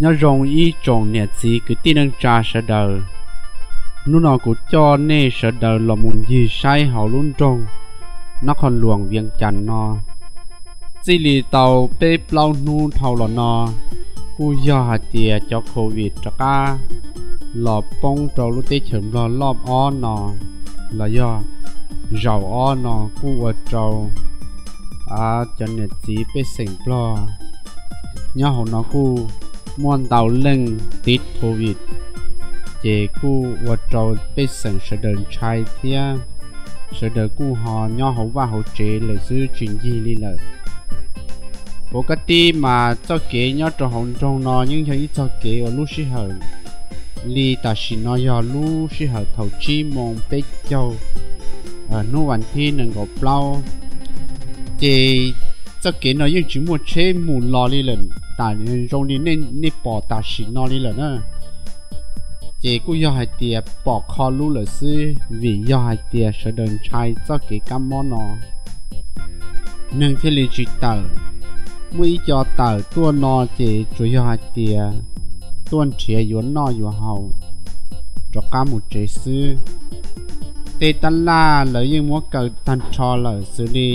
Nyob zoo ib tsoom niam txiv kwv tij neej tsa sawv daws. Hnub no kuv coj nej sawv daws los mus ncig saib hauv lub nroog Nab Qhov Luam Vias Cas no. Txij li tau peb plaub hnub dhau los no, kuj yog hais tias cov covid rov qab los poob rau lub teb chaws Nplog loj ob no, los yog zaum ob no kuj ua rau cov niam txiv pej xeem Nplog nyob hauv no kuj muaj ntau leej tiv covid, ces kuj ua rau pej xeem sawv daws ntshai thiab sawv daws kuj ho nyob hauv vaj hauv tsev lawm xwb tsis ncig li lawm. Puav kab tib mas txoj kev nyob rau hauv nroog no yeej yog ib txoj kev uas lub sij hawm li tam sim no yog lub sij hawm thaum tsib moos peb caug hnub vas thib nees nkaum plaub, ces txoj kev no yeej tsis muaj tsheb mus los li lawm, tam zoo li nej pom tam sim no li lawm na. Ces kuj yog hais tias pom qho lub lawm xwb vim yog hais tias sawv daws ntshai txoj kev kab mob no. Neeg thiaj li tsis tawm. Muaj ib co tawm tuaj no ces tsuas yog hais tias tuaj nrhiav yuav noj yuav haus rov qab mus tsev xwb. Tej tab laj lawv yeej muab kaw tag nrho lawm xws li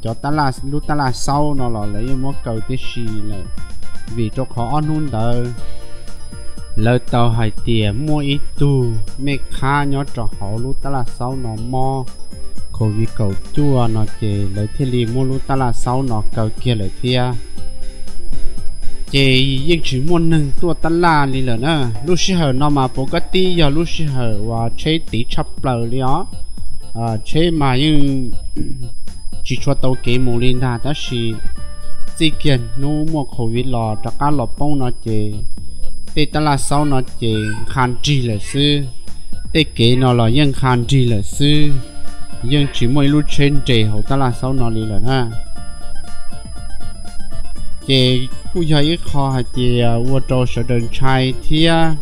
cov lub tab laj xaub no los lawv yeej muab kaw tib si lawm, vim rau qhov ob hnub ntawd lawv tau hais tias muaj ib tug mej qhab nyob rau hauv lub tab laj xaub no mob covid kaum cuaj no ces lawv thiaj li muab lub tab laj xaub no kaw kiag lawm thiab. Ces yeej tsis muaj neeg tuaj tab laj li lawm na. Lub sij hawm no mas puav kab tib yog lub sij hawm uas tsheb tiv tshaj plaws li os. Tsheb mas yeej tsis tshua tau kev mus li ntag, tab sis txij kiag hnub muaj covid los rov qab los poob no ces tej tab laj xaub no ces nqha nrig lawm xwb. Tej kev no los yeej nqha nrig lawm xwb, yeej tsis muaj ib lub tsheb nres hauv tab laj xaub no li lawm na. Ces kuj yog ib qho hais tias ua rau sawv daws ntshai thiab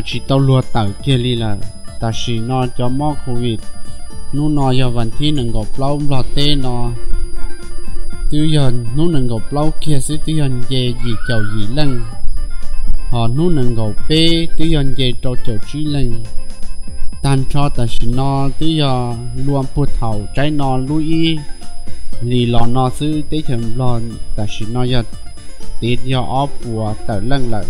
tsis tau luag tawm kiag li lawm. Tam sim no cov mob covid hnub no yog vas thib nees nkaum plaub Nplog teb no, twb yog hnub nees nkaum plaub kiag xwb twb yog nce yim caum yim leej, ho hnub nees nkaum peb twb yog nce rau caum tsib leej. Tag nrho tam sim no twb yog luag puag thaum tsaib no lub ib hlis los no xwb teb chaws Nplog tam sim no yog tiv yog ob puas tawm leej lawm.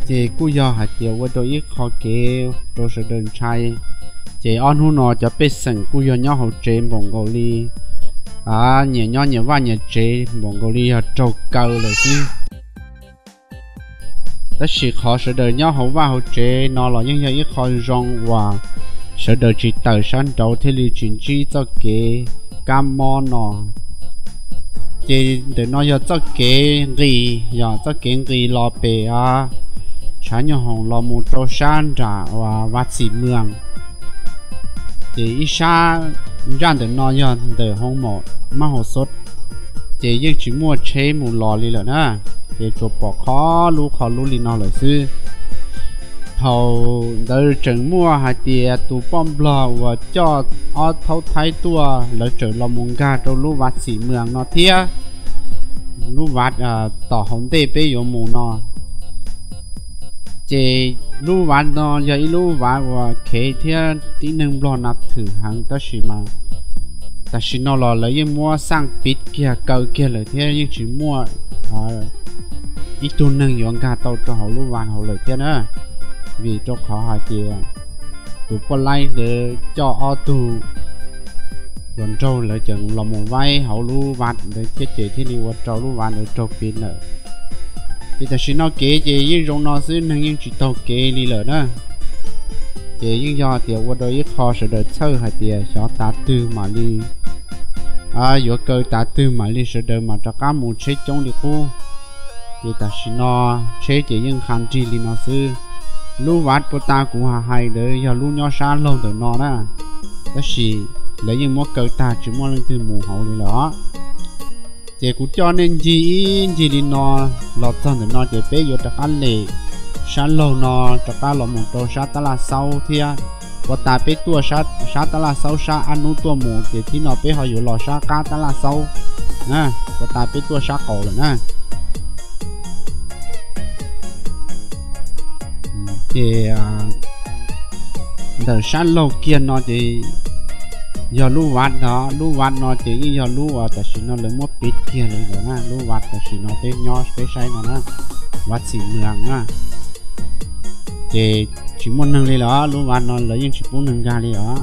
Ces kuj yog hais tias ua rau ib qho kev rau sawv daws ntshai. Ces ob hnub no cov pej xeem kuj yog nyob hauv tsev npaum nkaus li, nyias nyob nyias vaj nyias tsev npaum nkaus li yog raug kaw lawm xwb. Tab sis qhov sawv daws nyob hauv vaj hauv tsev no los yeej yog ib qho zoo uas sawv daws tsis tawm sab nraud thiaj li tsis ntsib txoj kev kab mob no. Ces ntawm no yog txoj kev nqis, yog txoj kev nqis los pem tshav nyuj hoom los mus rau sab nram uas Vav Txim Mws. Ces ib sab ntsaj ntawm no yog ntawm hoo mom mab hauv xov, ces yeej tsis muaj tsheb mus los li lawm na. Ces tsuas pom qhov lub qhov lub li no lawm xwb. Thaum ntawd tseem muaj hais tias tus poj nplog uas coj ob thaub thaib tuaj lawv tseem los mus nkag rau lub Vav Txim Mws no thiab, lub vav tom hauv ntej peb yuav mus no. Ces lub vav no yog ib lub vav uas khev thiab tib neeg nplog na thwm heev, tab sis mas tam sim no los lawv yeej muab xaj piv kiag kaw kiag lawm thiab yeej tsis muaj ib tug neeg yuav nkag tau rau hauv lub vav hauv lawm thiab na. Vim rau qhov hais tias tus poj laib ntawd coj ob tug hluas nraug lawv tseem los mus vaib hauv lub vav ntawd thiab ces thiaj li ua rau lub vav ntawd raug piv lawm. Ces tam sim no kev ces yeej zoo no xwb, neeg yeej tsis taug kev li lawm na. Ces yeej yog tias ua rau ib qho sawv daws txhawj hais tias xyov tav twg mam li yuav kaw, tav twg mam li sawv daws mam rov qab mus tsheb coob li qub. Ces tam sim no tsheb ces yeej nqha nrig li no xwb. Lub vav puag ta kuv hais ntawd yog lub nyob sab laug ntawm no na, tab sis lawv yeej muab kaw tag tsis muaj leej twg mus hauv li lawm os. Ces kuv coj nej ncig ib ncig li no los txog ntawm no ces peb yuav rov qab lem sab laug no rov qab los mus rau sab tab laj xaub thiab. Puag ta peb tuaj sab tab laj xaub sab ab nub tuaj mus ces thib no peb ho yuav los sab qab tab laj xaub. Puas tas peb tuaj sab qaum lawm na. Ces ntawm sab laug kiag no ces yog lub vaj no, lub vaj no ces yeej yog lub uas tam sim no lawv muab piv kiag li lawm na. Lub vaj tam sim no peb nyob peb saib no na, vaj Xim Mws na. Ces tsis muaj neeg li lawm, lub vaj no lawv yeej tsis pub neeg nkag li os.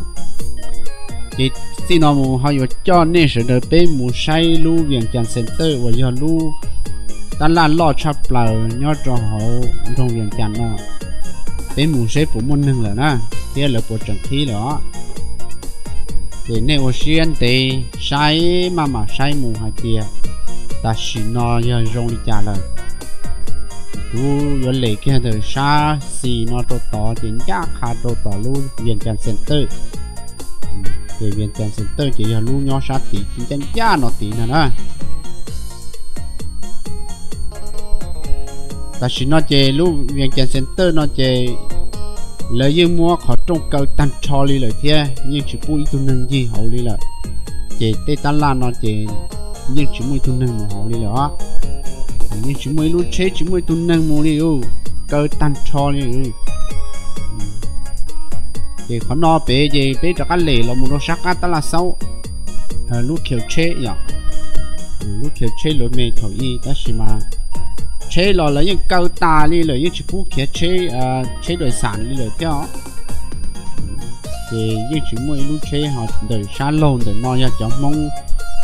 Ces txij no mus ho yuav coj nej sawv daws peb mus saib lub Vias Cas Xees Tawj uas yog lub tab laj loj tshaj plaws nyob rau hauv nroog Vias Cas no. Peb mus saib puas muaj neeg lawm na, thiab lawv puas tseem qhib lawm os. Ces nej ua siab ntev saib maj mam saib mus hais tias tam sim no yog zoo li cas lawm. Kuv yuav lem kiag ntawm sab xis no rau tod ces ncaj qha rau tom lub Vias Cas Xees Tawj. Ces Vias Cas Xees Tawj ces yog lub nyob sab tid ncaj ncaj no tid no na. Tam sim no ces lub Vias Cas Xees Tawj no ces lawv yeej muab qhov rooj kaw tag nrho li lawm thiab yeej tsis pub ib tug neeg ncig hauv li lawm. Ces tej tab laj no ces yeej tsis muaj ib tug neeg mus hauv li lawm os. Yeej tsis muaj ib lub tsheb tsis muaj ib tug neeg mus li, kaw tag nrho li. Ces qhov no pem ces peb rov qab lem los mus rau sab qab tab laj xaub, lub khiv tsheb yom, lub khiv tsheb luv me thaum ub, tab sis mas tsheb los lawv yeej kaw tas li lawm, yeej tsis pub khiav tsheb, tsheb dais xas li lawm thiab os. Ces yeej tsis muaj ib lub tsheb ho ntawm sab laug ntawm no yog cov Hmoob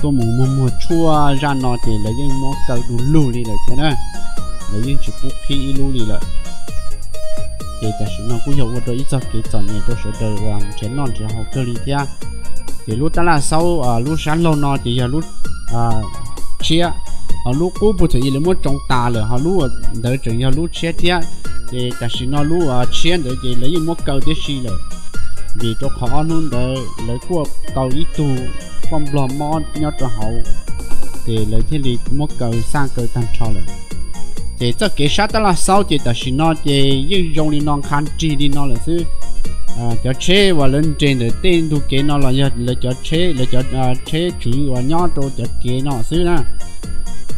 tuaj mus muag muag tshuaj zaj no ces lawv yeej muab kaw du lug li lawm thiab na. Lawv yeej tsis pub qhib ib lub li lawm. Ces tam sim no kuj yog ua rau ib txoj kev txom nyem rau sawv daws uas nrhiav noj nrhiav haus kawg li thiab. Ces lub tab laj xaub lub sab laug no ces yog lub tshiab, ho lub qub puag thaum ub lawv muab tsoo tas lawm, ho lub ntawd tseem yog lub tshiab thiab. Ces tam sim no lub tshiab ntawd ces lawv yeej muab kaw tib si lawm, vim rau qhov ob hnub ntawd lawv kuaj tau ib tug poj nplog mob nyob rau hauv, ces lawv thiaj li muab kaw xaj kaw tag nrho lawm. Ces txoj kev sab tab laj xaub ces tam sim no ces yeej zoo li no, nqha nrig li no lawm xwb. Cov tsheb uas lawv nres ntawm tej ntug kev no los yog lawv cov tsheb, lawv cov tsheb tswv uas nyob rau cov kev no xwb na.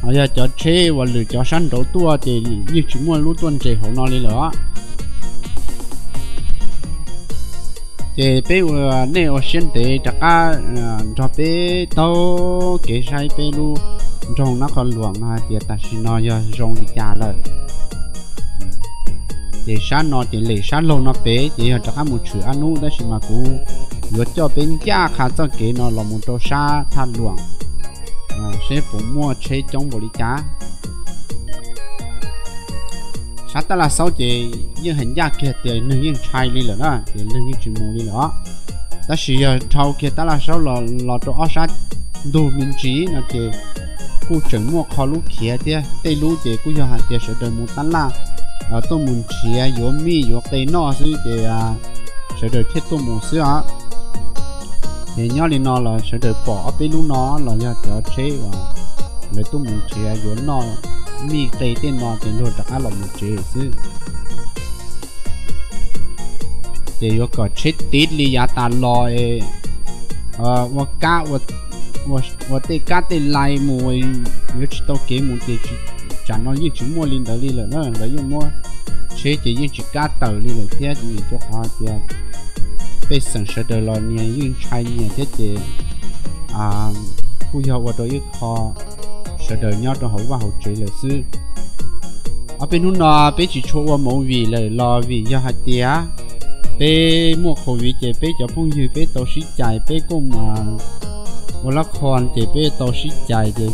Ho yog cov tsheb uas lwm cov sab nraud tuaj ces yeej tsis muaj lub tuaj nres hauv no li lawm os. Ces peb ua nej ua siab ntev rov qab nrog peb taug kev saib peb lub nroog Nab Qhov Luam no hais tias tam sim no yog zoo li cas lawm. Ces sab no ces lem sab laug no pem ces yog rov qab mus tshwm ab nub, tab sis mas kuv yuav coj peb ncaj qha txoj kev no los mus rau sab Thaj Luam seb puas muaj tsheb coob npaum li cas. Sab tab laj xaub ces yeej hais ncaj kiag tias neeg yeej ntshai li lawm na, ces neeg yeej tsis mus li lawm os. Tab sis yog dhau kiag tab laj xaub los rau ob sab ntug me ntsis no ces kuj tseem muaj qho lub khiav thiab, tej lub ces kuj yog hais tias sawv daws mus tab laj tuaj mus nrhiav yuav mij yuav qe noj xwb ces sawv daws thiaj tuaj mus xwb os. Ces nyob li no los sawv daws pom ob peb lub no los yog cov tsheb uas lawv tuaj mus nrhiav yuav noj mij qe tej no ces luag rov qab los mus tsev xwb. Ces yuav kom tsheb tiv li yav tas los es ua kab, ua tej kab tej lais mus, yuav tsis tau kev mus ces tsam no yeej tsis muaj li ntawd li lawm na. Lawv yeej muab tsheb ces yeej tsis kam tawm li lawm thiab, vim rau qhov tias pej xeem sawv daws los nyias yeej ntshai nyias thiab ces kuj yog ua rau ib qho sawv daws nyob rau hauv vaj hauv tsev lawm xwb. Ob peb hnub no peb tsis tshua ua movie lawm los vim yog hais tias peb muaj covid ces peb cov phooj ywg peb tau sib cais, peb kuj ua lab khon ces peb tau sib cais ces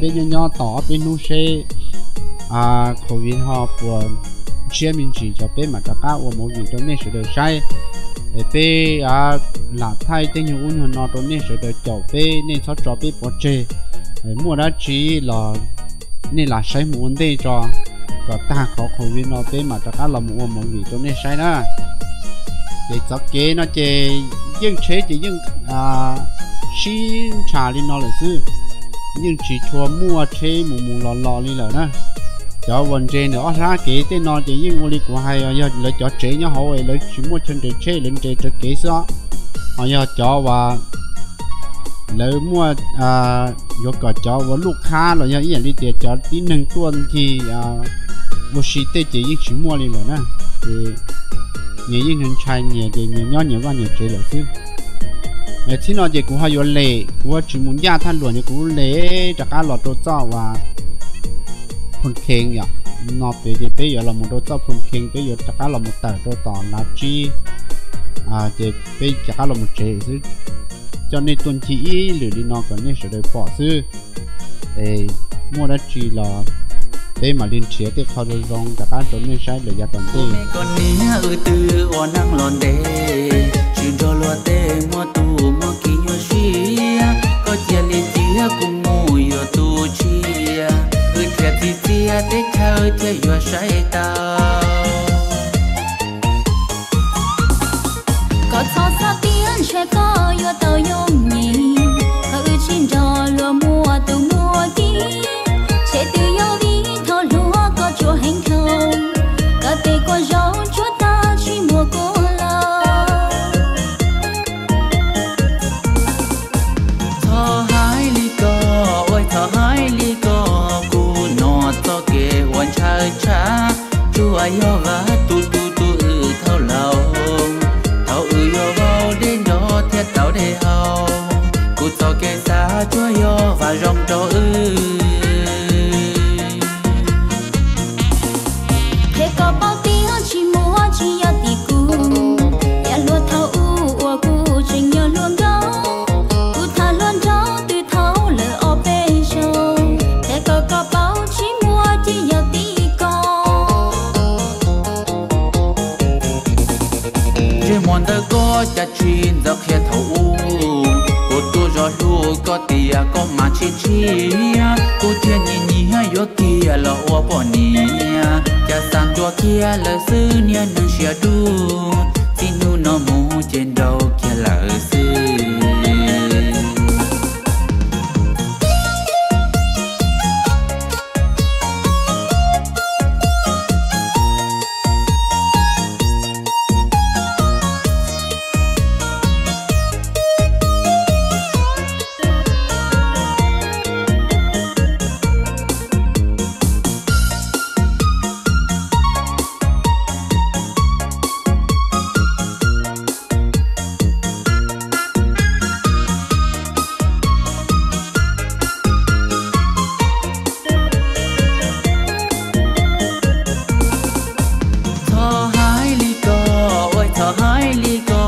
peb nyob nyob tos ob peb hnub seb covid ho puas ntshiab me ntsis tso peb mam rov qab ua movie rau nej sawv daws saib. Es peb lam thaij tej nyuag ub nyuag no rau nej sawv daws caum peb, nej txhob tso peb pov tseg. Muaj dab tsi los nej lam saib mus ua ntej tso, kom tag qhov covid no peb mam rov qab los mus ua movie rau nej saib na. Ces txoj kev no ces yeej tsheb ces yeej sib ntsha li no lawm xwb, yeej tsis tshua muaj tsheb mus mus los los li lawm na. Cov uas nres ntawm ob sab kev tej no ces yeej ua li kuv hais, yog lawv cov tsev nyob hauv lawv tsis muaj chaw nres tsheb, lawv nres raws kev xwb os. Ho yog cov uas lawv muaj yuav kom cov ua luj khab los yog ib yam li tias cov tib neeg tuaj ncig ua si tej ces yeej tsis muaj li lawm na. Ces nyias yeej ntshai ntshai nyias ces nyias nyob nyias vaj nyias tsev lawm xwb. Txhij no ces kuv ho yuav lem, kuv ho tsis mus ncaj thaj luam ces kuv lem rov qab los rau txoj uas Phoo Khees yom. No pem ces peb yuav los mus rau txoj Phoo Khees, peb yuav rov qab los mus tawm rau tom Lav Tsib, ces peb rov qab los mus tsev xwb. Coj nej tuaj ncig ib lwm li no kom nej sawv daws pom xwb. Es muaj dab tsi los peb mam li nrhiav tej qho zoo zoo rov qab rau nej saib lawm yav tom ntej. Koj niag wb twb ua neej los ntev, tsis nrog luag tej muaj tus muaj ki nyuaj siab. Koj cia li cia kuv mus yuav tus tshiab, wb thiaj txi txiaj teb chaws thiaj yuav saib tau. Koj txhob xav tias ntshe koj yuav tau yooj yim, koj wb tsis nrog luag muaj tus muaj ki, ces twb yog vim thaum hluas koj tsuas heev dhau, koj tej kua zaub tsuas tag tsis muaj kua laus. Txhob hais li ko, ua txhob hais li ko, kuv hnov txoj kev uas ntshaw tshaj, tsuas yog Vam tus tus tus wb thaum laus. Thaum wb yuav vau dej nrog thiaj tau dej haus, kuv txoj kev xav tsuas yog Vam zoo rau wb. Qhia koj paub tias tsis muaj tsis yog tim kuv, yam hluas thaum ub uas kuv tseem yog hluas nkauj, kuv tham hluas nraug twb thaum lawm ob peb xyoos. Qhia koj koj paub tsis muaj tsis yog tim koj. Ntsej muag ntawm koj cas tsis ntxaws qhia thaum ub, kuv tuaj zov hlub koj tias koj mas tshib tshiab, kuv thiaj nyiam nyiam yuav kiag los ua poj niam. Cas xav ntuas kiag lawm xwb niag neeg siab dub, txij hnub no mus ces nrau kiag lawm xwb. Txhob hais li ko, ua txhob hais li ko,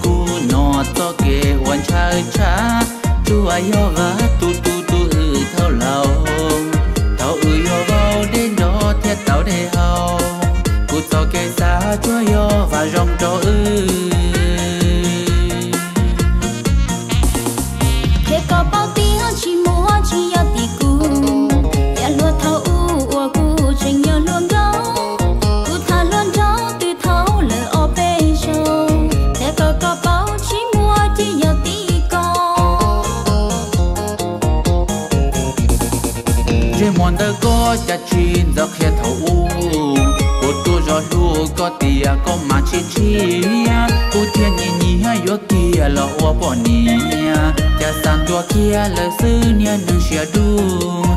kuv hnov txoj kev uas ntshaw tshaj, tsuas yog Vam tus tus tus wb thaum laus. Thaum wb yuav vau dej nrog thiaj tau dej haus, kuv txoj kev xav tsuas yog Vam zoo rau wb. Qhia koj paub tias tsis muaj tsis yog tim kuv, yam hluas thaum ub uas kuv tseem yog hluas nkauj, kuv tham hluas nraug twb thaum lawm ob peb xyoos. Qhia koj koj paub tsis muaj tsis yog tim koj. Ntsej muag ntawm koj cas tsis ntxaws qhia thaum ub, kuv tuaj zov hlub koj tias koj mas tshib tshiab, kuv thiaj nyiam nyiam yuav kiag los ua poj niam. Cas xav ntuas kiag lawm xwb niag neeg siab dub,